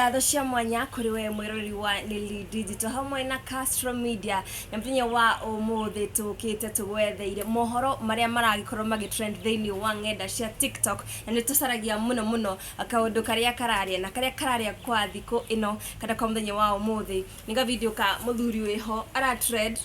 Ngatho cia mwanya kũrĩ we mwĩroreri wa Nili Digital hamwe na Castro Media. Na mũthenya wa ũmũthĩ tũkĩte tũgwetheire mohoro marĩa maragĩkorwo magĩtrend thĩinĩ wa ng'enda cia TikTok, na nĩ tũcaragia mũno mũno kaũndũ karĩa kararĩa na karĩa kararĩa kwa thikũ ĩno kana kwa mũthenya wa ũmũthĩ nĩ ga video ka mũthuri wĩho ara trend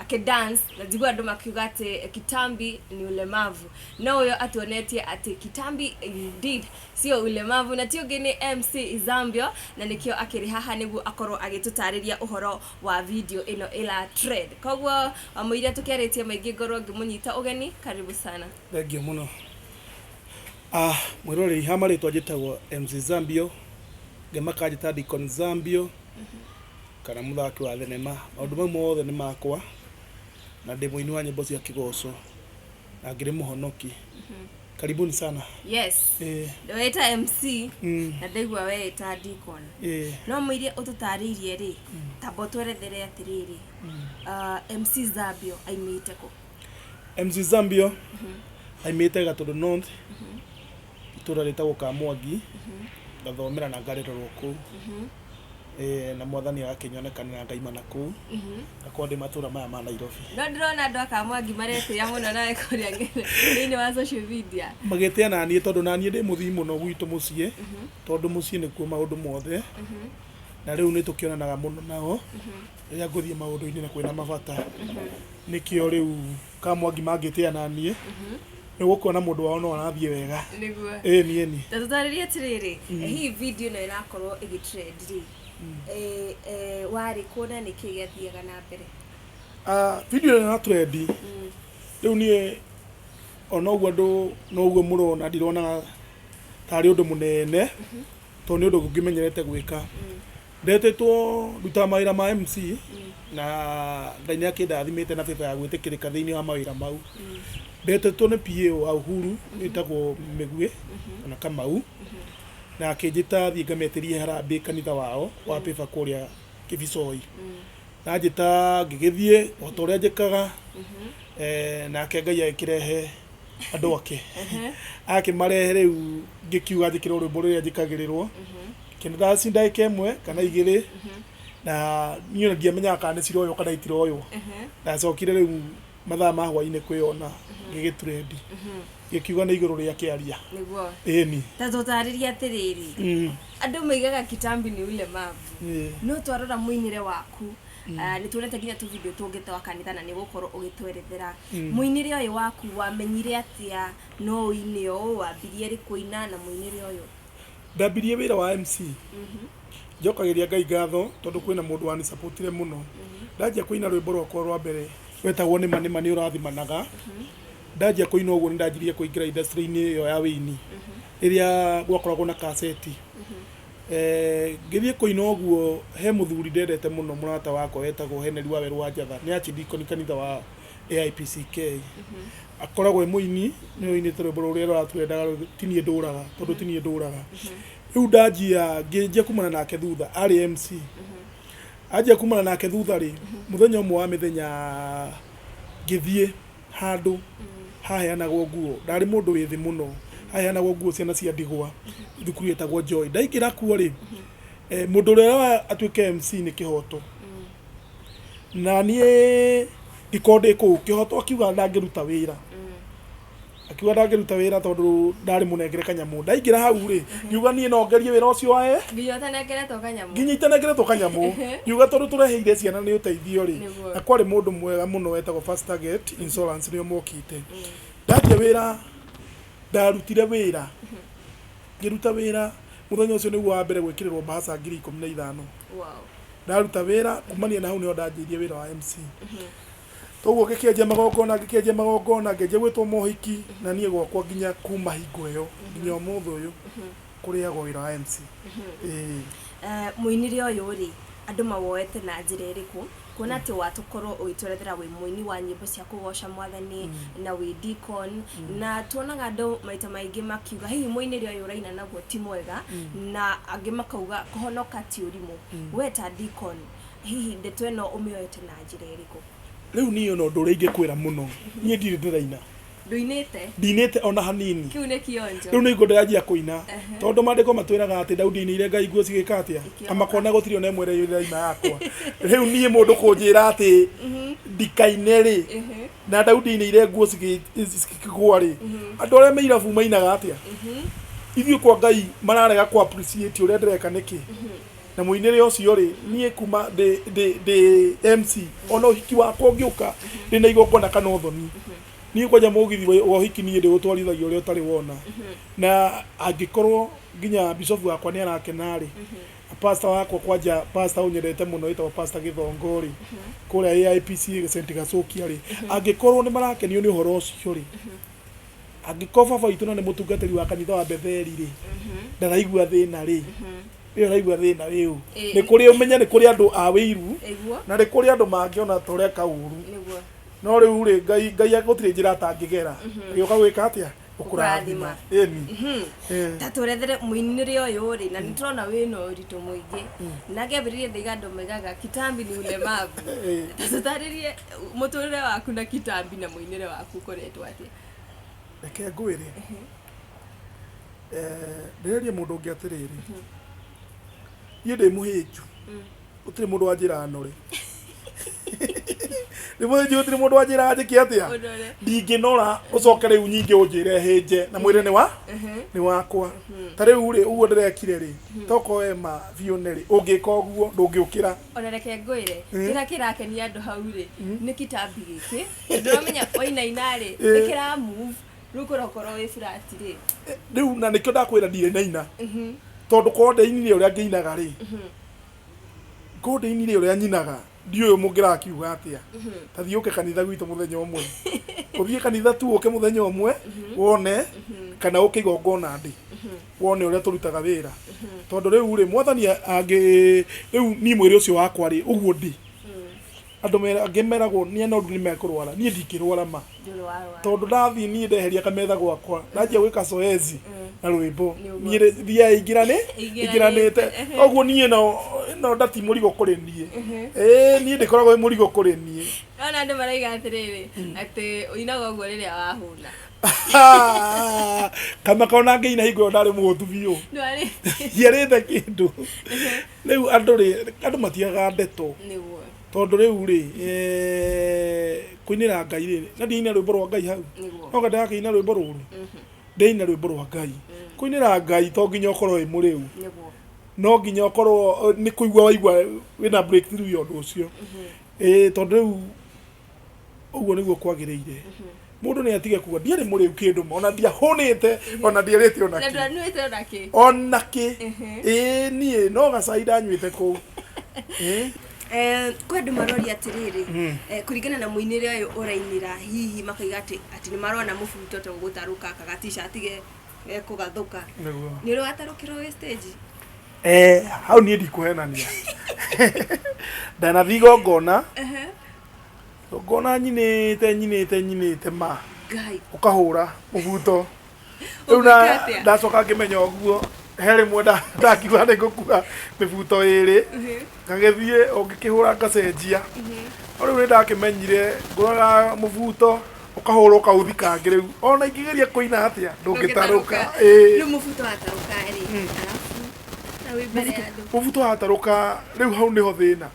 akĩdance, na njigua andũ makiuga atĩ kitambi ni ulemavu, no ũyũ atuonetie atĩ kitambi indeed sio ulemavu, na ti ũngĩ nĩ MC Zambio, na nĩkĩo akĩrĩ haha nĩguo akorwo agĩtũtarĩria ũhoro wa video ĩno ĩra trend. Koguo mũira tũkĩarĩtie maingĩ, ngorwo ngĩmũnyita ũgeni, karibu sana. Thengiũ mũno. Ah, mwĩroreri, ha marĩtwa njĩtagwo MC Zambio, ngĩ makanjĩta Deacon Zambio kana mũthaki wa thenema. Maũndũ mau mothe nĩ makwa, na ndĩ mũini wa nyĩmbo cia kĩgoco na ngĩrĩ mũhonoki. Karibuni sana. Yes. Weta MC na ndaigua weĩta Deacon. No mũirie ũtũtarĩirie rĩ, tamba ũtwerethere atĩrĩrĩ, MC Zambio aimĩte kũ? MC Zambio aimĩte Gatũndũ North, itũra rĩtagwo Kamwangi, ngathomera na ngarererwo kũu. Na mwathani agakĩnyonekanĩra ngaima na kũu, ngakorwo ndĩ matũra maya ma Nairobi. No ndĩrona andũ a Kamwangi maretĩĩa mũno nawe kũrĩa thĩinĩ wa social media. Magĩtĩa naniĩ tondũ naniĩ ndĩ mũthii mũno gwitũ mũciĩ, tondũ mũciĩ nĩkuo maũndũ mothe, na rĩu nĩ tũkĩonanaga mũno nao rĩrĩa ngũthiĩ maũndũ-inĩ na kwĩna mabata. Nĩkĩo rĩu Kamwangi mangĩtĩa naniĩ, nĩ ũgũkĩona mũndũ wao no arathiĩ wega. Nĩguo. Ĩni ĩni. Ta tũtarĩrie atĩrĩrĩ, hihi video ĩno ĩrakorwo ĩgĩ trend rĩ, warĩ kũ na nĩkĩ gĩathiaga na mbere? Ah, video ĩno ĩra trend, rĩu niĩ ona ũguo andũ noguo mũrona ndironaga tarĩ ũndũ mũnene, tondũ nĩ ũndũ ngĩmenyerete gwĩka. Ndetĩtwo ndutaga mawĩra ma MC, na Ngai nĩ akĩndathimĩte na favor ya gwĩtĩkĩrĩka thĩinĩ wa mawĩra mau. Ndetĩtwo nĩ PA wa Uhuru wĩtagwo Mĩguĩ kana Kamau, na akĩnjĩta thiĩ ngametĩrie harambee kanitha wao wa Favor kũrĩa Kĩbicoi. Anjĩta ngĩgĩthiĩ o ta ũrĩa njĩkaga, nake Ngai agĩkĩrehe andũ ake. Akĩmarehe rĩu ngĩkiuga njĩkĩrwo rwĩmbo rũrĩa njĩkagĩrĩrwo, ngĩdaci ndagĩka ĩmwe kana igĩrĩ, na niĩ ona ndiamenyaga kana nĩ ciroywo kana itiroywo. Ndacokire rĩu mathaa ma hwainĩ kwĩyona ngĩgĩ trend, ngĩkiuga nĩ igũrũ rĩa kĩaria. Nĩguo. Ĩni. Ta tũtarĩrie atĩrĩrĩ, andũ moigaga kitambi nĩ ulemavu, no twarora mũinĩre waku, nĩ tuonete nginya tũ video tũngĩ twa kanitha na nĩ ũgũkorwo ũgĩtwerethera. Mũinĩre ũyũ waku wamenyire atĩa no ũine ũũ? Wambirie rĩ kũina na mũinĩre ũyũ? Ndambirie wĩra wa MC. Njokagĩria Ngai ngatho tondũ kwĩna mũndũ wanisapotire mũno. Ndanjia kũina rwĩmbo rwakwa rwa mbere rwetagwo Nĩma Nĩma Nĩ Ũrathimanaga. Ndanjia kũina ũguo nĩ ndanjirie kũingĩra industry-inĩ ĩyo ya wĩini rĩrĩa gwakoragwo na kaseti. Ngĩthiĩ kũina ũguo he mũthuri ndendete mũno mũrata wakwa wetagwo Henry Wawerũ wa Njatha, nĩ archdeacon kanitha wa AIPCK. Akoragwo e mũini, nĩwe ũinĩte rwĩmbo rũrĩa rũratwendaga ti niĩ ndũraga tondũ ti niĩ ndũraga. Rĩu ndanjia ngĩnjia kumana nake thutha, arĩ MC. Anjia kumana nake thutha rĩ, mũthenya ũmwe wa mĩthenya ngĩthiĩ handũ haheanagwo nguo, ndarĩ mũndũ wĩ thĩ mũno, haheanagwo nguo ciana cia ndigwa, thukuru yetagwo Joy. Ndaingĩra kuo rĩ, mũndũ ũrĩa atuĩke MC nĩ Kĩhoto. Na niĩ ngĩkorwo ndĩ kũu, Kĩhoto akiuga ndangĩruta wĩra. Akiuga ndangĩruta wĩra tondũ ndarĩ mũnengere kanyamũ. Ndaingĩra hau rĩ, ngiuga niĩ no ngerie wĩra ũcio wa Nginya ũtanengeretwo kanyamũ. Nginya itanengeretwo kanyamũ. Ngiuga tondũ tũreheire ciana nĩ ũteithio rĩ, na kwarĩ mũndũ mwega mũno wetagwo First Target Insurance nĩo mokĩte. Ndanjia wĩra, ndarutire wĩra, ngĩruta wĩra, mũthenya ũcio nĩguo wa mbere gwĩkĩrĩrwo mbahaca 15,000. Ndaruta wĩra, kumania na hau nĩho ndanjĩirie wĩra wa MC. Toguo ngĩkĩanjia magongona, ngĩkĩanjia magongona, ngĩanjia gwĩtwo mohiki, na niĩ gwakwa nginya kuma hingo ĩyo nginya ũmũthĩ ũyũ kũrĩagwo wĩra wa MC. Ĩĩ. Mũinĩre ũyũ rĩ, andũ mawoete na njĩra ĩrĩkũ? Kuona atĩ watũkorwo ũgĩtwerethera wĩ mũini wa nyĩmbo cia kũgoca mwathani na wĩ deacon, na tuonaga andũ maita maingĩ makiuga hihi mũinĩre ũyũ ũraina naguo ti mwega, na angĩ makauga kũhonoka ti ũrimũ. We ta deacon, hihi ndeto ĩno ũmĩoete na njĩra ĩrĩkũ? Rĩu niĩ ona ũndũ ũrĩa ingĩkwĩra mũno, niĩ ndirĩ ndĩraina. Ndũinĩte? Ndinĩte ona hanini. Kĩu nĩ kĩonjo. Rĩu nĩguo ndĩranjia kũina, tondũ maandĩko matwĩraga atĩ Daudi ainĩire Ngai nguo cigĩka atĩa? Ikĩohoka. Amakona gũtirĩ ona ĩmwe ĩrĩa ĩraima yakwa. Rĩu niĩ mũndũ kũnjĩra atĩ ndikaine rĩ, na Daudi ainĩire nguo cikĩgũa rĩ, andũ arĩa me irabu mainaga atĩa? Ithuĩ kwa Ngai mararega kũ appreciate ũrĩa ndĩreka nĩkĩ? Na mũinĩre ũcio rĩ, niĩ kuma ndĩ ndĩ ndĩ MC, ona ũhiki wakwa ũngĩũka ndĩna igongona kana ũthoni, niĩ kwanja mũgithi wa ũhiki niĩ ndĩũtwarithagia ũrĩa ũtarĩ wona. Na angĩkorwo nginya bishofu wakwa nĩ arakena rĩ, pastor wakwa kwanja pastor ũnyendete mũno wĩtagwo pastor Gĩthongo rĩ, kũrĩa AIPC St. Gacokia rĩ, angĩkorwo nĩ marakenio nĩ ũhoro ũcio rĩ, angĩkorwo baba witũ na nĩ mũtungatĩri wa kanitha wa Betheli rĩ, ndaraigua thĩna rĩ, ĩyo ũraigua thĩna rĩu. Nĩ kũrĩ ũmenye nĩ kũrĩ andũ a wĩiru na nĩ kũrĩ andũ mangĩona ta ũreka ũru. No rĩu rĩ, Ngai Ngai gũtirĩ njĩra atangĩgera. Agĩũka gwĩka atĩa? Gũkũrathima. Ĩni. Ta twerethere mũinĩre ũyũ rĩ, na nĩ tũrona wĩna ũritũ mũingĩ. Na ngĩambĩrĩria ndaiga andũ maigaga kitambi ni ulemavu. Ta tũtarĩrie mũtũrĩre waku na kitambi na mũinĩre waku ũkoretwo atĩa? Reke ngwĩre. Ndĩreria mũndũ ũngĩ atĩrĩrĩ, niĩ ndĩ mũhĩnju, gũtirĩ mũndũ wanjĩraga nore. Ndĩ mũhĩnju gũtirĩ mũndũ wanjĩraga njĩke atĩa? Ũnore. Ndingĩnora ũcoke rĩu nyingĩ ũnjĩre hĩnje na mwĩrĩ nĩ wa nĩ wakwa. Ta rĩu rĩ, ũguo ndĩrekire rĩ, tokorwo we ma biũ nĩ rĩ, ũngĩka ũguo ndũngĩũkĩra. Ona reke ngwĩre, kĩrĩa kĩrakenia andũ hau rĩ, nĩ kitambi gĩkĩ. Ndũramenya wainaina rĩ, nĩ kĩra move. Rĩu kũrokorwo wĩ flat rĩ. Rĩu na nĩkĩo ndakwĩra ndirĩ naina. Tondũ korwo ndeinire ũrĩa ngĩinaga rĩ, korwo ndeinire ũrĩa nyinaga, ndiũĩ mũngĩrakiuga atĩa. Ta thiĩ ũke kanitha gwitũ mũthenya ũmwe. Ũthiĩ kanitha tu ũke mũthenya ũmwe, wone, kana ũke igongona ndĩ, wone ũrĩa tũrutaga wĩra. Tondũ rĩu rĩ, mwathani angĩ, rĩu niĩ mwĩrĩ ũcio wakwa rĩ, ũguo ndĩ, andũ angĩ meragwo nĩ anoru nĩ mekũrwara, niĩ ndingĩrwara ma. Ndũrĩ warwara. Tondũ ndathiĩ niĩ ndeheria kametha gwakwa, ndanjia gwĩka zoezi na rwĩmbo, Nĩ ũguo. niĩ thiaga ingĩranĩ Ingĩranĩte. ingĩranĩte. Ũguo niĩ no no ndati mũrigo kũrĩ niĩ. Ĩĩ niĩ ndĩkoragwo ĩ mũrigo kũrĩ niĩ. Nona andũ maraiga atĩrĩrĩ, atĩ ũinaga ũguo rĩrĩa wahũna. Kama kona ngĩina hingo ĩyo ndarĩ mũhũtu biũ. Ndwarĩ. Ndiarĩte kĩndũ. Rĩu andũ rĩ, andũ matiagaga ndeto. Nĩguo. Tondũ rĩu rĩ, kũinĩra Ngai rĩ, na ndinaina rwĩmbo rwa Ngai hau. Nĩguo. No ndakĩina rwĩmbo rũru. Ndĩina rwĩmbo rwa Ngai. Kũinĩra Ngai to nginya ũkorwo wĩ mũrĩu. Nĩguo. No nginya ũkorwo nĩ kũigua waigua wĩna breakthrough ya ũndũ ũcio. Ĩĩ tondũ rĩu ũguo nĩguo kwagĩrĩire. Mũndũ nĩ atige kuga ndiarĩ mũrĩu kĩndũ ma, ona ndiahũnĩte, ona ndiarĩte ona Na kĩ. ndwanyuĩte ona kĩ. Ona kĩ. Ĩĩ niĩ no gacai ndanyuĩte kũu. Ĩĩ. Kwĩ andũ maroria atĩrĩrĩ, kũringana na mũinĩre ũyũ ũrainĩra, hihi makaiga atĩ atĩ nĩ marona mũbuto ta ũgũtarũka kaga t-shirt ge gekũgathũka. Nĩguo. Nĩ ũrĩ watarũkĩrwo wĩ stage? Hau niĩ ndikũhenania. Ndanathiĩ igongona, igongona nyinĩte nyinĩte nyinĩte ma. Ngai. Ũkahũra mũbuto. Rĩu na Ũgwĩka atĩa? ndacoka ngĩmenya ũguo, he rĩmwe ndakiuga nĩ ngũkua mĩbuto ĩrĩ, ngagĩthiĩ o ngĩkĩhũra ngacenjia. No rĩu nĩ ndakĩmenyire ngũraga mũbuto, ũkahũra ũkaũthika rĩu. Ona ingĩgeria kũina atĩa, ndũngĩtarũka. Ĩĩ. Rĩu mũbuto watarũka rĩ, arabu na wĩ mbere ya andũ. Mũbuto watarũka, rĩu hau nĩho thĩna.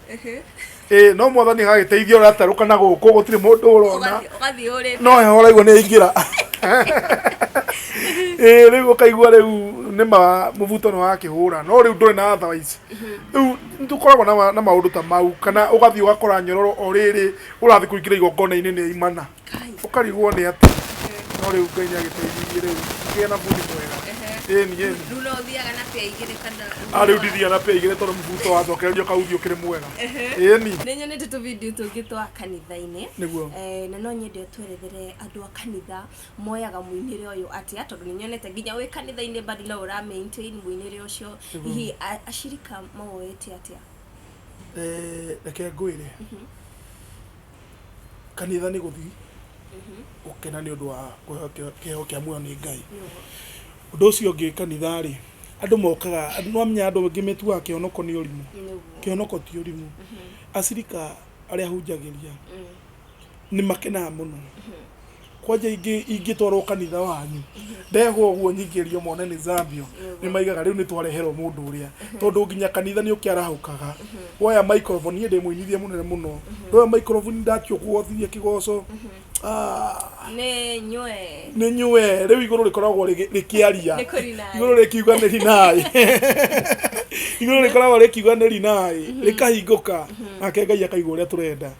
Ĩĩ no mwathani agagĩteithia ũratarũka na gũkũ gũtirĩ mũndũ ũrona. Ũgathiĩ ũrĩte. No heho ũraigua nĩ yaingĩra. Ĩĩ rĩu ũkaigua rĩu nĩma mũbuto nĩ wakĩhũra no rĩu ndũrĩ na otherwise. Rĩu nĩ tũkoragwo na maũndũ ta mau kana ũgathiĩ ũgakora nyororo o rĩrĩ ũrathiĩ kũingĩra igongona-inĩ nĩ yaimana. Ũkarigwo nĩ atĩa. No rĩu Ngai nĩ agĩteithirie rĩu ngĩgĩa na bundi mwega. Ĩni ĩni. Rĩu no ũthiaga na pea igĩrĩ kana Ah, rĩu ndithiaga na pea igĩrĩ tondũ mũbuto wacokererio kauthi ũkĩrĩ mwega. Ĩni. Nĩ nyonete tũvideo tũngĩ twa kanitha-inĩ. Nĩguo. Na no nyende ũtwerethere andũ a kanitha moyaga mũinĩre ũyũ atĩa, tondũ nĩ nyonete nginya wĩ kanitha-inĩ bado no ũra maintain mũinĩre ũcio. Hihi acirika mawoete atĩa? Reke ngwĩre. Kanitha nĩ gũthiĩ gũkena nĩ ũndũ wa kũheo kĩheo kĩa muoyo nĩ Ngai. Ũndũ ũcio ũngĩ kanitha rĩ, andũ mokaga, nĩ wamenya andũ aingĩ metuaga kĩhonoko nĩ ũrimũ. Kĩhonoko ti ũrimũ. Acirika arĩa hunjagĩria nĩ makenaga mũno. Kwanja ingĩtwarwo kanitha wanyu ndehwo ũguo nyingĩrio mone nĩ Zambio, nĩ maigaga rĩu nĩ twareherwo mũndũ ũrĩa, tondũ nginya kanitha nĩ ũkĩarahũkaga woya microphone. Niĩ ndĩ mũinithia mũnene mũno, ndoya microphone ndatua kũgothithia kĩgoco. Ah, Nĩ nywe. Nĩ nyue rĩu igũrũ rĩkoragwo rĩkĩaria. Nĩ kũrinai. Igũrũ rĩkiuga nĩ rinai, igũrũ rĩkoragwo rĩkiuga nĩ rinai, rĩkahingũka, nake Ngai akaigua ũrĩa tũrenda.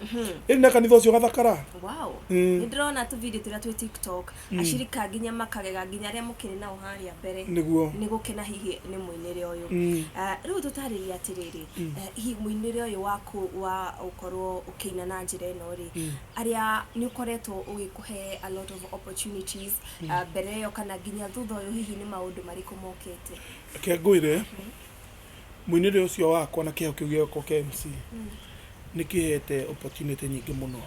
Rĩu na kanitha ũcio gathakara. Wow. Nĩ ndĩrona tũvideo tũrĩa twĩ TikTok, acirika nginya makagega, nginya arĩa mũkĩrĩ nao harĩa mbere. Nĩguo. Nĩ gũkena hihi nĩ mũinĩre ũyũ. Ah, rĩu tũtarĩrie atĩrĩrĩ, hihi mũinĩre ũyũ waku wa ũkorwo ũkĩina na njĩra ĩno rĩ, arĩa nĩ ũkoretwo ũgĩkũhe a lot of opportunities, mbere ĩyo kana nginya thutha ũyũ, hihi nĩ maũndũ marĩkũ mokĩte? Reke ngwĩre, mũinĩre ũcio wakwa na kĩheo kĩu gĩakwa kĩa MC nĩ kĩhete opportunity nyingĩ mũno,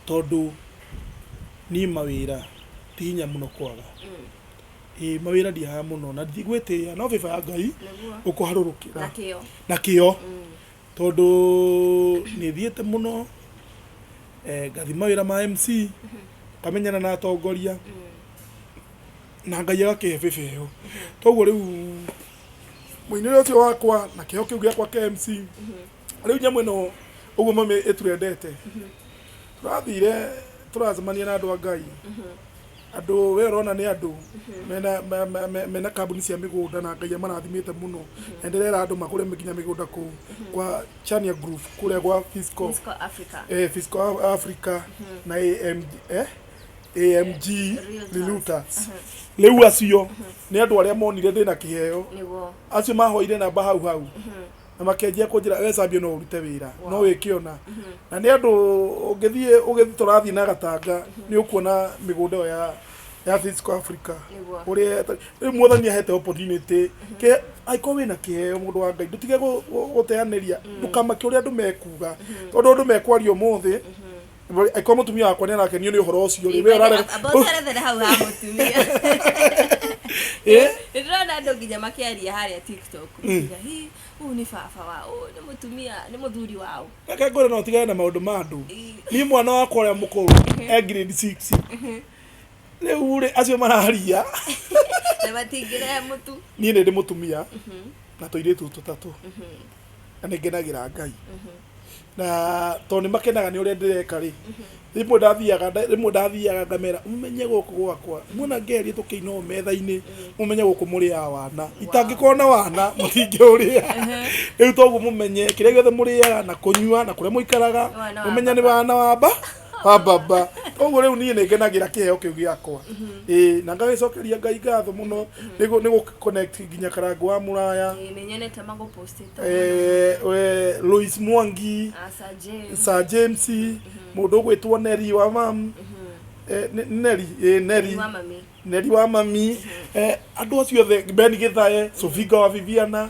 tondũ niĩ mawĩra ti hinya mũno kwaga. Ĩĩ, mawĩra ndiaga mũno na ndigwĩtĩĩa, no favor ya Ngai. Ũkũharũrũkĩra Na kĩo. Na kĩo, tondũ nĩ thiĩte mũno, ngathi mawĩra ma MC, ngamenyana na atongoria, na Ngai agakĩhe favor ĩyo. Toguo rĩu mũinĩre ũcio wakwa na kĩheo kĩu gĩakwa kĩa MC, rĩu nyamũ ĩno ũguo mami ĩturendete, tũrathire tũracemania na andũ a Ngai, andũ we ũrona nĩ andũ mena kambuni cia mĩgũnda, na Ngai amarathimĩte mũno, na ndĩrera andũ magũre nginya mĩgũnda kũu kwa Chania Group, kũrĩa gwa Fisco. Fisco Africa. Fisco Africa na AMG, AMG. Realtors. Realtors. Rĩu acio nĩ andũ arĩa monire ndĩna kĩheo. Acio mahoire namba hau hau na makĩanjia kũnjĩra, "We Zambia, no ũrute wĩra, no wĩke ona." Na nĩ andũ ũngĩthiĩ ũgĩthiĩ, tũrathiĩ na gatanga, nĩ ũkuona mĩgũnda ĩyo ya Fisco Africa. Ũrĩa rĩu Mwathani ahete opportunity ke, angĩkorwo wĩna kĩheo, mũndũ wa Ngai, ndũtige gũteanĩria, ndũkamake ũrĩa andũ mekuga, tondũ andũ mekwaria ũmũthĩ. Angĩkorwo mũtumia wakwa nĩ arakenio nĩ ũhoro ũcio rĩ, we ũrarega. Amba ũterethere hau ha mũtumia. Nĩ ndĩrona andũ nginya makĩaria harĩa TikTok, makiuga, "Hi, ũyũ nĩ baba wa, ũyũ nĩ mũtumia, nĩ mũthuri wao." Reke ngwĩre, no ũtigane na maũndũ ma andũ. Niĩ mwana wakwa ũrĩa mũkũrũ e grade 6 rĩu rĩ, acio mararia Na matingĩrehe mũtu. Niĩ nĩ ndĩ mũtumia na tũirĩtu tũtatũ, na nĩ ngenagĩra Ngai, na tondũ nĩ makenaga nĩ ũrĩa ndĩreka rĩ, rĩmwe ndathiaga ngamera, "Mũmenye gũkũ gwakwa muona ngerie tũkĩina ũũ metha-inĩ, mũmenye gũkũ mũrĩaga wana. Itangĩkorwo na wana, mũtingĩũrĩa rĩu. Toguo mũmenye kĩrĩa gĩothe mũrĩaga na kũnyua na kũrĩa mũikaraga, Wana wa mũmenye nĩ baba. wana wa baba." Koguo rĩu niĩ nĩ ngenagĩra kĩheo kĩu gĩakwa, ĩĩ, na ngagĩcokeria Ngai ngatho mũno nĩ gũ connect nginya Karangũ wa Mũraya. Ĩĩ, nĩ nyonete magũpostĩte. We Louis Mwangi. Sir James. Sir James, mũndũ ũgwĩtwo Neri wa mam, Neri, ĩĩ, Neri wa mami. Neri wa mami, andũ acio othe, Ben Githae, Sofinga wa Viviana,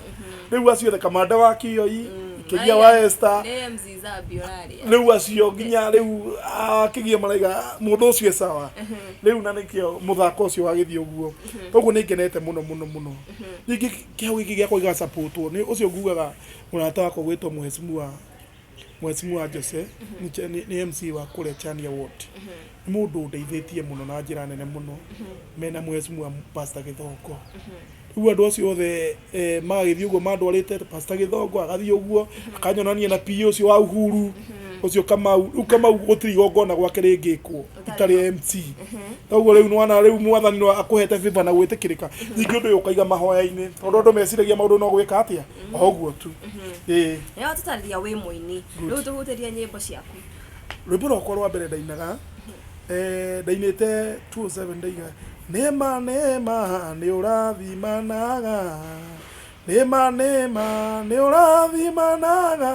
rĩu acio othe, Kamanda wa Kioi, Kĩgia wa Esther. Nĩ MC Zambia ũraria. Rĩu acio nginya rĩu akĩgia maraiga mũndũ ũcio e sawa rĩu, na nĩkĩo mũthako ũcio wagĩthiĩ ũguo. Koguo nĩ ngenete mũno mũno mũno. Ningĩ kĩheo gĩkĩ gĩakwa gĩgacapotwo nĩ ũcio ngugaga, mũrata wakwa gwĩtwo Mheshimiwa Jose, nĩ MC wa kũrĩa Chania Ward, nĩ mũndũ ũndeithĩtie mũno na njĩra nene mũno, mena Mheshimiwa Pastor Gĩthongo. Rĩu andũ acio othe, magagĩthiĩ ũguo mandwarĩte, Pastor Gĩthongo agathiĩ ũguo akanyonania na PA ũcio wa Uhuru ũcio Kamau. Rĩu Kamau gũtirĩ igongona gwake rĩngĩkwo itarĩ MC. Koguo rĩu nĩwona rĩu Mwathani no akũhete favor na gwĩtĩkĩrĩka. Ningĩ ũndũ ũyũ ũkaiga mahoya-inĩ, tondũ andũ meciragia maũndũ no gwĩka atĩa o ũguo tu, ĩĩ. Nĩ watũtarĩria wĩ mũini. Rĩu tũhutĩrie nyĩmbo ciaku. Rwĩmbo rwakwa rwa mbere ndainaga, ndainĩte 207, ndaiga, "Nĩma nĩma nĩ ũrathimanaga, nĩma nĩma nĩ ũrathimanaga,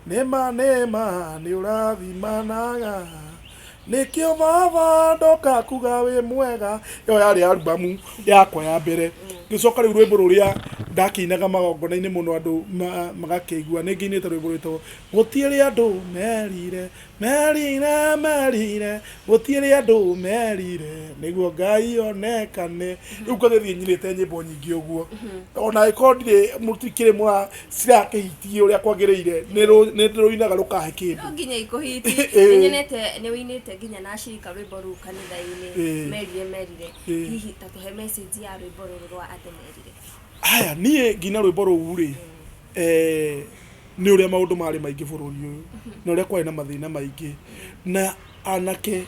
nĩma nĩma nĩ ũrathimanaga, nĩkĩo baba ndoka kuga wĩ mwega." Ĩyo yarĩ albamu yakwa ya mbere. Ngĩcoka rĩu rwĩmbo rũrĩa Ndakĩinaga magongona-inĩ mũno andũ magakĩigua. Nĩ ngĩinĩte rwĩmbo rwĩtagwo gũtirĩ andũ merire, merire, merire, gũtirĩ andũ merire nĩguo Ngai onekane. Rĩu ngagĩthiĩ nyinĩte nyĩmbo nyingĩ ũguo. Ona angĩkorwo ndirĩ mũtikĩrĩ mũra cirakĩhitie ũrĩa kwagĩrĩire, nĩ ndĩrũinaga rũkahe kĩndũ. No nginya ikũhiti. Ĩĩ. Nĩ nyonete nĩ ũinĩte nginya na acirika rwĩmbo rũu kanitha-inĩ. Ĩĩ. Merire merire. Ĩĩ. Hihi ta tũhe message ya rwĩmbo rũrũ rwa andũ merire. Haya, niĩ ngĩina rwĩmbo rũu rĩ, nĩ ũrĩa maũndũ marĩ maingĩ bũrũri ũyũ, na ũrĩa kwarĩ na mathĩna maingĩ, na anake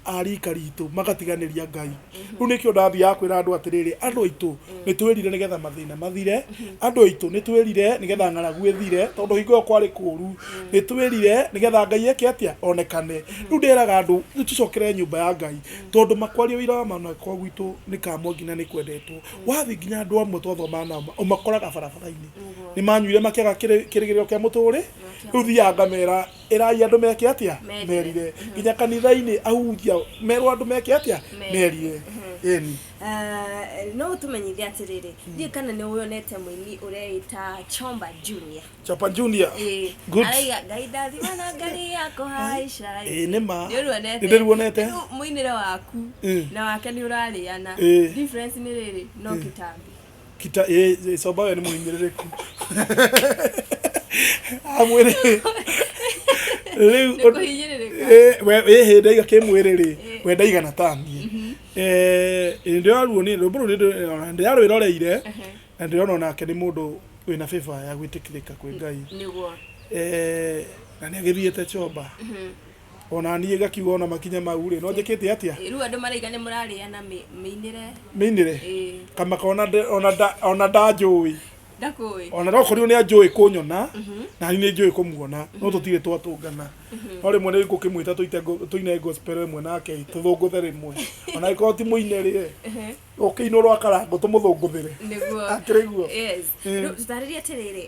a rika ritũ magatiganĩria Ngai. Rĩu nĩkĩo ndathiaga kwĩra andũ atĩrĩrĩ, andũ aitũ nĩ twĩrire nĩgetha mathĩna mathire, andũ aitũ nĩ twĩrire nĩgetha ng'aragu ĩthire, tondũ hingo ĩyo kwarĩ kũru, nĩ twĩrire nĩgetha Ngai eke atĩa, onekane. Rĩu ndĩraga andũ nĩ tũcokere nyũmba ya Ngai, tondũ makwaria ũira wa ma na kwa gwitũ nĩ Kamwangi na nĩ kwendetwo. Wathiĩ nginya andũ amwe twathomaga nao ũmakoraga barabara-inĩ, nĩ manyuire makĩaga kĩrĩgĩrĩro kĩa mũtũrĩ. Rĩu thiaga ngamera ĩrai andũ meke atĩa, merire. Nginya kanitha-inĩ ahunjia merwo andũ meke atĩa, merire. Ĩni. No ũtũmenyithie atĩrĩrĩ, ndiũĩ kana nĩ wonete mũini ũreĩta Chomba Junior. Chapa Junior. Ĩĩ. Good. Araiga Ngai ndathima na ngari ya kũhaica. Ĩĩ nĩ ma. Nĩ ũruonete? Nĩ ndĩruonete. Rĩu mũinĩre waku na wake nĩ ũrarĩana. Difference nĩ rĩrĩ, no kĩtambi. Kita ĩĩ Chomba we nĩ mũhinyĩrĩrĩku. Amwĩrĩ. Rĩu Nĩ kũhinyĩrĩrĩka. Ĩĩ we ĩhĩ ndaiga kĩmwĩrĩ rĩ, we ndaigana ta niĩ. Ĩĩ ndĩraruonire rwĩmbo rũu ndĩrarwĩroreire na ndĩrona onake nĩ mũndũ wĩna favor ya gwĩtĩkĩrĩka kwĩ Ngai. Nĩguo. Na nĩ agĩthiĩte Chomba. Ona niĩ ngakiuga ona makinya mau rĩ, no njĩkĩte atĩa? Rĩu andũ maraiga nĩ mũrarĩana mĩinĩre. Mĩinĩre? Kamaka ona ona ndanjũĩ. Ndakũĩ. Ona no korirwo nĩ anjũĩ kũnyona, na niĩ nĩ njũĩ kũmuona, no tũtirĩ twatũngana. No rĩmwe nĩ ngũkĩmwĩta tũine gospel rĩmwe nake, tũthũngũthe rĩmwe. Ona angĩkorwo ti mũine rĩ, ũkĩinwo rwa karangũ tũmũthũngũthĩre. Nĩguo. Akĩrĩ guo. Yes. Rĩu tũtarĩrie atĩrĩrĩ,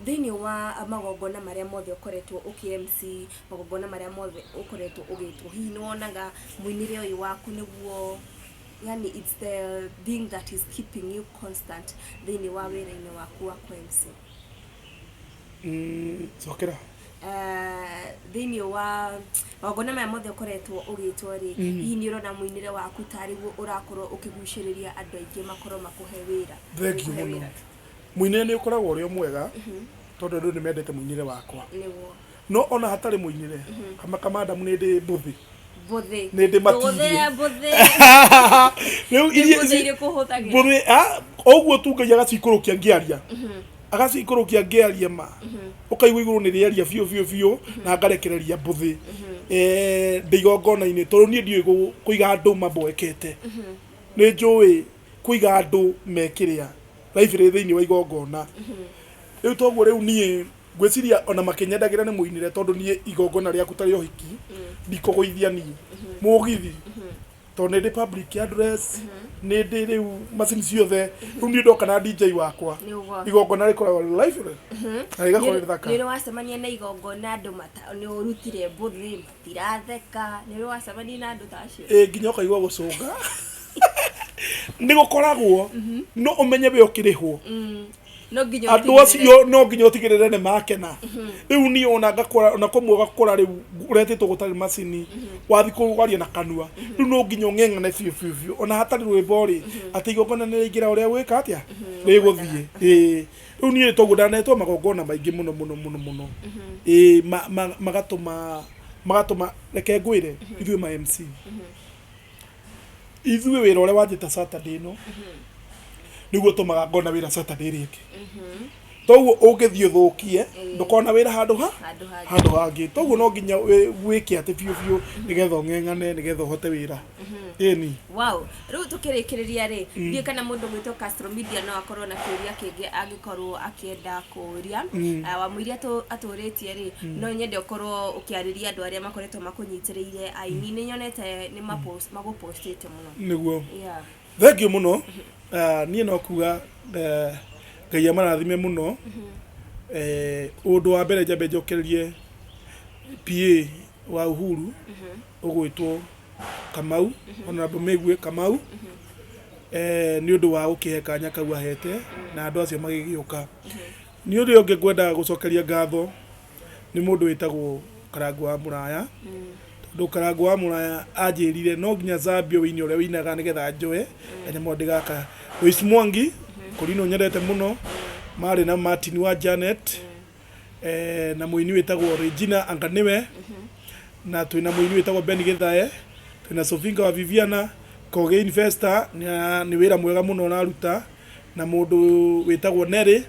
thĩinĩ wa magongona marĩa mothe ũkoretwo ũkĩ MC, magongona marĩa mothe ũkoretwo ũgĩtwo, hihi nĩ wonaga mũinĩre ũyũ waku nĩguo, yani it's the thing that is keeping you constant thĩinĩ wa wĩra-inĩ waku wa kũ MC? Cokera. Thĩinĩ wa magongona maya mothe ũkoretwo ũgĩtwo rĩ, hihi nĩ ũrona mũinĩre waku tarĩ guo ũrakorwo ũkĩgucĩrĩria andũ aingĩ makorwo makũhe wĩra? Thengiũ Magĩkũhe mũno. wĩra? Mũinĩre nĩ ũkoragwo ũrĩ o mwega, tondũ andũ nĩ mendete mũinĩre wakwa. Nĩguo. No ona hatarĩ mũinĩre, kamaka madamu nĩ ndĩ mbũthĩ. Mbũthĩ. Nĩ ndĩ matirie. Tũgũthĩa mbũthĩ. Rĩu Nĩ iria mbũthĩ irĩkũ ũhũthagĩra? Mbũthĩ, ũguo tu Ngai agacikũrũkia ngĩaria. Agacikũrũkia ngĩaria ma. Ũkaigua igũrũ nĩ rĩaria biũ biũ biũ na ngarekereria mbũthĩ. Ndĩ igongona-inĩ tondũ niĩ ndiũĩ kũiga andũ mamboekete. Nĩ njũĩ kũiga andũ me kĩrĩa life ĩrĩ thĩinĩ wa igongona. Rĩu toguo rĩu niĩ ngwĩciria ona makĩnyendagĩra nĩ mũinĩre tondũ niĩ igongona rĩaku ta rĩa ũhiki ndikũgũithia niĩ. Mũgithi tondũ nĩ ndĩ public address, nĩ ndĩ rĩu macini ciothe, rĩu niĩ ndoka na DJ wakwa Nĩguo. igongona rĩkoragwo live na rĩgakorwo rĩ rĩthaka. Nĩ ũrĩ wacemania na igongona andũ nĩ ũrutire mbũthĩ matiratheka, nĩ ũrĩ wacemania na andũ ta acio? Ĩĩ nginya ũkaigua gũcũnga. Nĩ gũkoragwo no ũmenye we ũkĩrĩhwo. No nginya Andũ ũtigĩrĩre. acio no nginya ũtigĩrĩre nĩ makena. Rĩu niĩ ona ngakora ona kũmwe ũgakora rĩu ũretĩtwo gũtarĩ macini, wathiĩ kwaria na kanua, rĩu no nginya ũng'eng'ane biũ biũ biũ ona hatarĩ rwĩmbo rĩ, atĩ igongona nĩ rĩaingĩra ũrĩa gwĩka atĩa rĩgũthiĩ. Ĩĩ rĩu niĩ toguo ndanetwo magongona maingĩ mũno mũno mũno mũno. Ĩĩ magatũma magatũma reke ngwĩre ithuĩ ma MC ithuĩ wĩra ũrĩa wanjĩta Saturday ĩno nĩguo ũtũmaga ngona wĩra Saturday ĩrĩa ĩngĩ. Toguo ũngĩthiĩ ũthũkie ndũkona wĩra handũ ha Handũ hangĩ. handũ hangĩ. Toguo no nginya wĩke atĩ biũ biũ nĩgetha ũng'eng'ane nĩgetha ũhote wĩra. Ĩni. Wow. Rĩu tũkĩrĩkĩrĩria rĩ, ndiũĩ kana mũndũ gwĩtwo Castro Media no akorwo na kĩũria kĩngĩ angĩkorwo akĩenda kũria. Wamũiria atũrĩtie rĩ, no nyende ũkorwo ũkĩarĩria andũ arĩa makoretwo makũnyitĩrĩire aini. Nĩ nyonete nĩ magũpostĩte mũno. Nĩguo. Yeah. Thengiũ mũno. Niĩ no kuga Ngai amarathime mũno. Ũndũ wa mbere njambe njokererie PA wa Uhuru ũgwĩtwo Kamau, Honorable Mĩgwi Kamau. Nĩ ũndũ wa gũkĩhe kanya kau ahete na andũ acio magĩgĩũka. Nĩ ũrĩa ũngĩ ngwendaga gũcokeria ngatho nĩ mũndũ wĩtagwo Karangũ wa Mũraya, tondũ Karangũ wa Mũraya anjĩrire no nginya Zambia wĩine ũrĩa wĩinaga nĩgetha njoe kanyamũ gaka. Lois Mwangi, kũrinũ nyendete mũno, marĩ na Martin wa Janet, na mũini wĩtagwo Regina anga nĩwe, na twĩna mũini wĩtagwo Ben Gĩthae, twĩna Sofinga wa Viviana, Kogi Investor nĩ wĩra mwega mũno ũraruta, na mũndũ wĩtagwo Nelly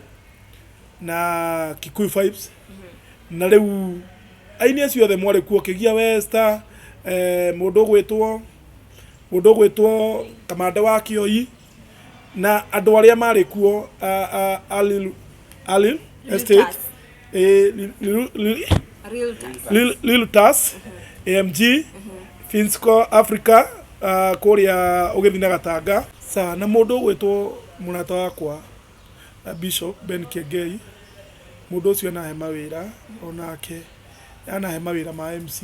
na Kikuyu Vibes. Na rĩu aini acio othe mwarĩ kuo, Kĩgia Wester, mũndũ ũgwĩtwo Kamande wa Kĩoi na andũ arĩa marĩ kuo, Alil Estate, Realtors. eh, Realtors. Liltas, AMG, Finsco Africa, kũrĩa ũgĩthiĩ na Gatanga sa, na mũndũ ũgwĩtwo mũrata wakwa, Bishop Ben Kengei. Mũndũ ũcio anahe mawĩra, onake anahe mawĩra ma MC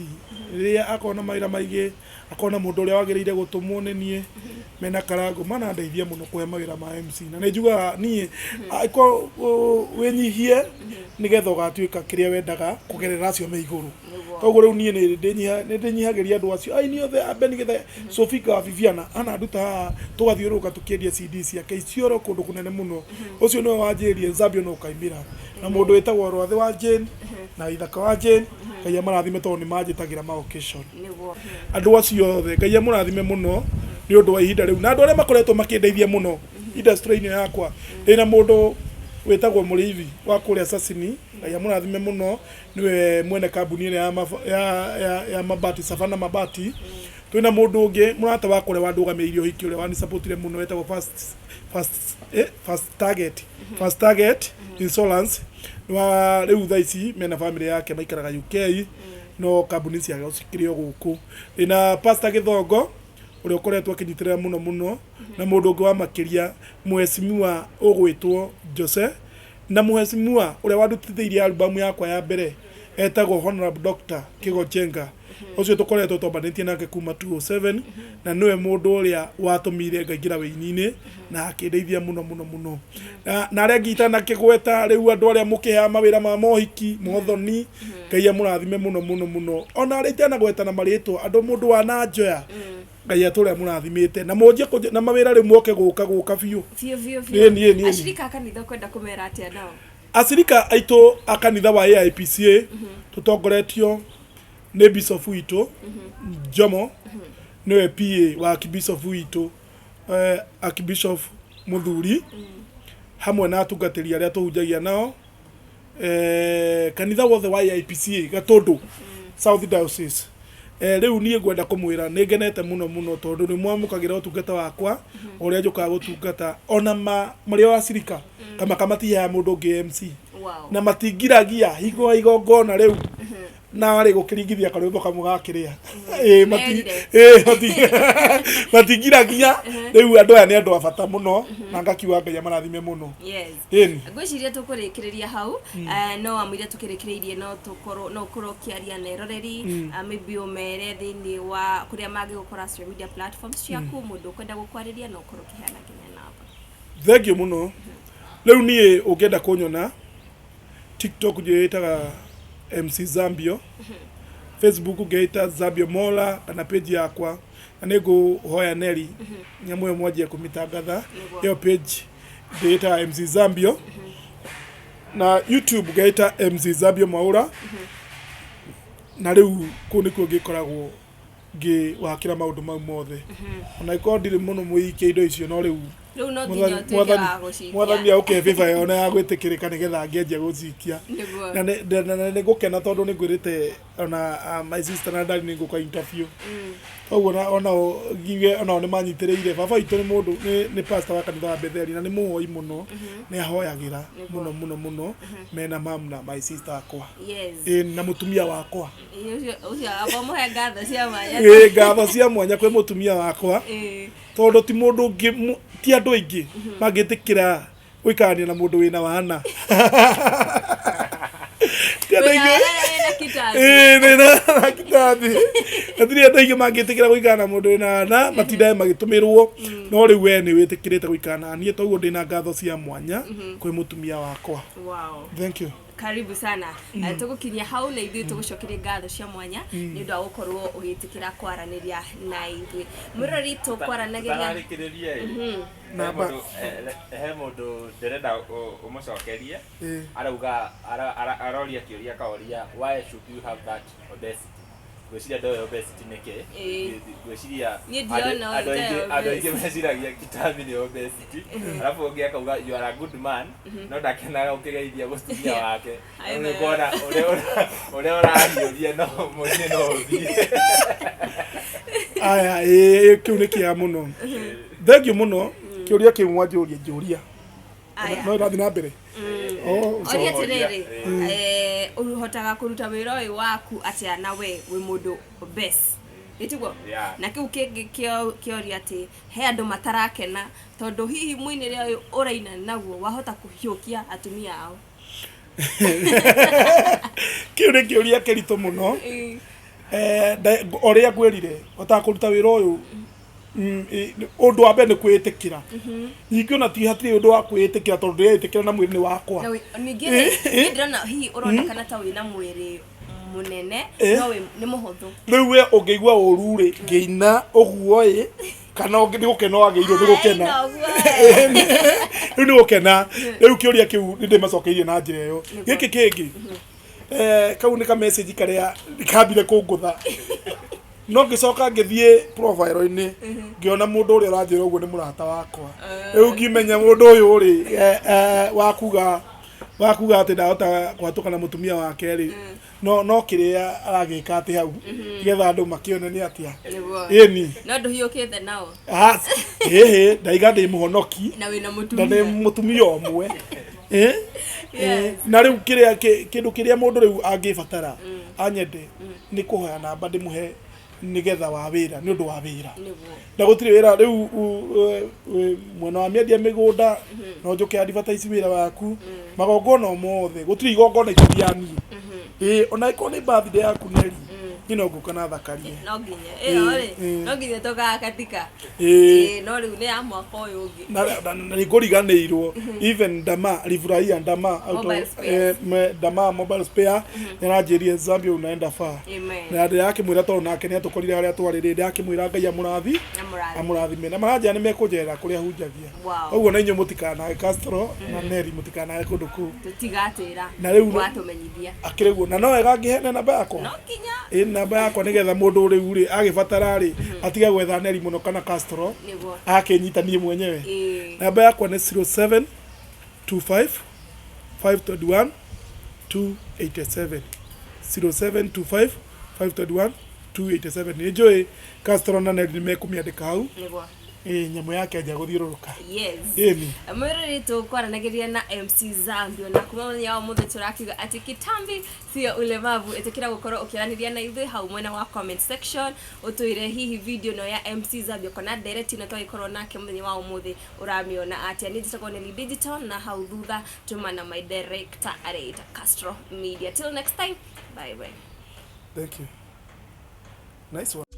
rĩrĩa akona mawĩra maingĩ, akona mũndũ ũrĩa wagĩrĩire gũtũmwo nĩ niĩ mena Karango manandeithia mũno kũhe mawĩra ma MC. Na nĩ njugaga niĩ angĩkorwo wĩnyihie nĩgetha ũgatuĩka kĩrĩa wendaga kũgerera acio me igũrũ. Koguo rĩu niĩ nĩ ndĩnyihagĩria andũ acio aini othe a Ben Githae, Sofika wa Viviana ananduta haha tũgathiũrũrũka tũkĩendia CD ciake Isiolo kũndũ kũnene mũno. Ũcio nĩwe wanjĩrire Zambia no ũkaimĩra na mũndũ wĩtagwo Rwathĩ wa Jane na Ithaka wa Jane. Ngai amarathime tondũ nĩ manjĩtagĩra ma occasion. Andũ acio othe Ngai amũrathime mũno nĩ ũndũ wa ihinda rĩu, na andũ arĩa makoretwo makĩndeithia mũno industry-inĩ yakwa. Ndĩna mũndũ wĩtagwo Mũrĩithi wa kũrĩa Sasini, Ngai amũrathime mũno, nĩwe mwene kambuni ĩrĩa ya mabati, Savana Mabati. Twĩna mũndũ ũngĩ mũrata wakwa ũrĩa wandũgamĩrĩire ũhiki, ũrĩa wanisapotire mũno, wetagwo First Target Insurance wa rĩu thaa ici mena family yake maikaraga UK, no kambuni ciao cikĩrĩ o gũkũ. Ndĩna Pastor Gĩthongo ũrĩa ũkoretwo akĩnyitĩrĩra mũno mũno, na mũndũ ũngĩ wa makĩria, mheshimiwa ũgwĩtwo Jose, na mheshimiwa ũrĩa wandutithĩirie album yakwa ya mbere etagwo Honorable Dr. Kigo Chenga. Ũcio tũkoretwo twambanĩtie nake kuma 207, na nĩwe mũndũ ũrĩa watũmire ngaingĩra wĩini-inĩ na akĩndeithia mũno mũno mũno. Na arĩa angĩ itanakĩgweta rĩu, andũ arĩa mũkĩheaga mawĩra ma mohiki mothoni, Ngai amũrathime mũno mũno mũno. Ona arĩa itanagweta na marĩtwa, andũ mũndũ wananjoya, Ngai atũre amũrathimĩte na mũnjie na mawĩra rĩu moke gũka biũ. Biũ biũ biũ. Ĩni, ĩni, ĩni. Acirika a kanitha ũkwenda kũmera atĩa nao? Acirika aitũ a kanitha wa AIPCA tũtongoretio nĩ bishop witũ Njomo, nĩwe PA wa archbishop witũ, Archbishop Mũthuri, hamwe na atungatĩri arĩa tũhunjagia nao, kanitha wothe wa AIPCA Gatũndũ South Diocese. Rĩu niĩ ngwenda kũmwĩra nĩ ngenete mũno mũno tondũ nĩ mwamũkagĩra ũtungata wakwa ũrĩa njũkaga gũtungata, ona marĩ o acirika kamaka matiheaga mũndũ ũngĩ MC na matingiragia hingo ya igongona rĩu narĩ gũkĩringithia karwĩmbo kamwe gakĩrĩa. Ĩ, Merire. ĩ, matingiragia rĩu. Andũ aya nĩ andũ a bata mũno na ngakiuga Ngai amarathime mũno. Ĩni. Ngwĩciria tũkũrĩkĩrĩria hau. No amũire tũkĩrĩkĩrĩirie, no tũkorwo no ũkorwo ũkĩaria na eroreri, maybe ũmere thĩinĩ wa kũrĩa mangĩgũkora social media platforms ciaku, mũndũ ũkwenda gũkwarĩria no ũkorwo ũkĩheana nginya namba. Thengiũ mũno. Rĩu niĩ ũngĩenda kũnyona TikTok njĩtaga MC Zambio, Facebook ngeita Zambio Mola kana page yakwa, na nĩ ngũhoya Neri nyamũ ĩyo mwanjie kũmĩtangatha. Ĩyo page ndĩĩtaga MC Zambio, na YouTube ngeita MC Zambio Mwaura, na rĩu kũu nĩkuo ngĩkoragwo ngĩwakĩra maũndũ mau mothe, ona ĩkorwo ndirĩ mũno mũikia indo icio, no rĩu Rĩu no nginya ũtuĩke wa gũcikia. Mwathani aũke favor yone ya gwĩtĩkĩrĩka nĩgetha ngĩanjia gũcikia. Na nĩ ngũkena tondũ nĩ ngwĩrĩte ona my sister na daddy nĩ ngũka interview, koguo onao ngiuge onao nĩ manyitĩrĩire. Baba witũ nĩ mũndũ nĩ pastor wa kanitha wa Betheli na nĩ mũhoi mũno, nĩ ahoyagĩra mũno mũno mũno mena mam na my sister akwa. Ĩ, na mũtumia wakwa. Ĩ, ũcio amba mũhe ngatho cia mwanya. Ĩ, ngatho cia mwanya kwĩ mũtumia wakwa, tondũ ti mũndũ ũngĩ ti andũ aingĩ mangĩtĩkĩra gũikarania na mũndũ wĩna wana. Ti andũ aingĩ Wĩna kitathi. Ĩĩ, ndĩ na kitathi. Hatirĩ andũ aingĩ mangĩtĩkĩra gũikara na mũndũ wĩna ana matindae magĩtũmĩrwo no rĩu we nĩ wĩtĩkĩrĩte gũikara na niĩ toguo ndĩna ngatho cia mwanya kwĩ mũtumia wakwa. Wow. Thank you. Karibu sana. Tũgũkinyia hau na ithuĩ tũgũcokerie ngatho cia mwanya nĩ ũndũ wa gũkorwo ũgĩtĩkĩra kwaranĩria na ithuĩ. Mwĩroreri tũkwaranagĩria Tũtanarĩkĩrĩria ĩ, he Namba. He mũndũ ndĩrenda ũmũcokerie. Arauga aroria kĩũria akaoria, "Why should you have that obesity?" Ngwĩciria ndoĩ obesity nĩ kĩ. Ngwĩciria Niĩ ndiona andũ aingĩ ũyũ andũ aingĩ meciragia kitambi nĩ obesity. Alafu ũngĩ akauga, "You are a good man," no ndakenaga ũkĩgeithia mũtumia wake. Aye. Rĩu nĩ kuona ũrĩa ũrahiũria no mũciĩ no ũthiĩ. Aya, ĩĩ, kĩu nĩ kĩega mũno, thengiũ mũno kĩũria kĩu mwanjũria njũria. Aya. No ĩrathiĩ na mbere. Oh, Oria so- atĩrĩrĩ, ũhotaga kũruta wĩra ũyũ waku atĩa na we wĩ mũndũ obese, ĩtiguo? Yeah. Na kĩu kĩngĩ kĩoria atĩ he andũ matarakena tondũ hihi mũinĩre ũyũ ũraina naguo wahota kũhiũkia atumia ao. Kĩu nĩ kĩũria kĩritũ mũno. Ũrĩa ngwĩrire hotaga kũruta wĩra ũyũ, ũndũ wa mbere nĩ kwĩĩtĩkĩra. Ningĩ ona ti hatirĩ ũndũ wa kwĩĩtĩkĩra tondũ ndĩreĩtĩkĩra na mwĩrĩ nĩ wakwa. Na ningĩ rĩ, niĩ ndĩrona hihi ũronekana ta wĩna mwĩrĩ mũnene no nĩ mũhũthũ. Rĩu we ũngĩigua ũru rĩ ngĩina ũguo ĩ kana nĩ gũkena wagĩrĩirwo nĩ gũkena? Ai, noguo. Rĩu nĩ gũkena. Rĩu kĩũria kĩu nĩ ndĩmacokeirie na njĩra ĩyo. Gĩkĩ kĩngĩ, kau nĩ ka message karĩa kambire kũngũtha no ngĩcoka ngĩthiĩ profile-inĩ ngĩona mũndũ ũrĩa ũranjĩra ũguo nĩ mũrata wakwa. Rĩu ngĩmenya mũndũ ũyũ rĩ, wakuga atĩ ndahota kũhatũka na mũtumia wake rĩ, no kĩrĩa aragĩka atĩ hau nĩgetha andũ makĩone nĩ atĩa. Nĩguo. Ĩni. No ndũhiũkĩte nao? Ah, ĩhĩ, ndaiga ndĩ mũhonoki. Na wĩna Na mũtumia. ndĩ mũtumia ũmwe. Yes. Na rĩu kĩrĩa kĩndũ kĩrĩa mũndũ rĩu angĩbatara anyende nĩ kũhoya namba ndĩmũhe nĩgetha wa wĩra, nĩ ũndũ wa wĩra. Na gũtirĩ wĩra rĩu mwena wa mĩendia mĩgũnda no njũke advertise wĩra waku, magongona o mothe, gũtirĩ igongona itathiaga niĩ. Ĩĩ, ona ĩkorwo nĩ birthday yaku Neri, niĩ no ngũka na thakarie. No nginya ĩyo rĩ, no nginya tũgakatika. Ĩĩ. Ĩĩ, no rĩu nĩ ya mwaka ũyũ ũngĩ. Na nĩ ngũriganĩirwo, even Ndama alifurahia Ndama Mobile spares. Ndama mobile spare nĩaranjĩrie, "Zambia unaenda far." Amen. Na ndĩrakĩmwĩra tondũ nake nĩ atũkorire harĩa twarĩ rĩ, ndĩrakĩmwĩra Ngai amũrathi Amũrathime. Amũrathime na maranjĩra nĩ mekũnjerera kũrĩa hunjagia. Ũguo na inyuĩ mũtikanage, Castro na Neri, mũtikanage kũndũ kũu. Tũtigatĩra. Na rĩu Watũmenyithia. Akĩrĩ guo na no wega ngĩheane namba yakwa. No nginya. Ĩ, namba yakwa nĩgetha mũndũ rĩu rĩ agĩbatara rĩ atige gwetha Neri mũno kana Castro, akĩnyita niĩ mwenyewe. Namba yakwa nĩ 0725 521 287, 0725 521 287. Nĩ njũĩ Castro na Neri nĩ mekũmĩandĩka hau. Ĩ, nyamũ yake anja gũthiũrũrũka. Yes. Ĩni. Mwĩroreri, tũkwaranagĩria na MC Zambio na kuma mũthenya wa ũmũthĩ tũrakiuga atĩ kitambi sio ulemavu. Ĩtĩkĩra gũkorwo ũkĩaranĩria na ithuĩ hau mwena wa comment section, ũtwĩre hihi video ĩno ya MC Zambio kana ndereti ĩno twagĩkorwo nake mũthenya wa ũmũthĩ ũramĩona atĩa. Niĩ njĩtagwo Nelly Digital na hau thutha tuma na my director areita Castro Media. Till next time, bye bye. Thank you, nice one.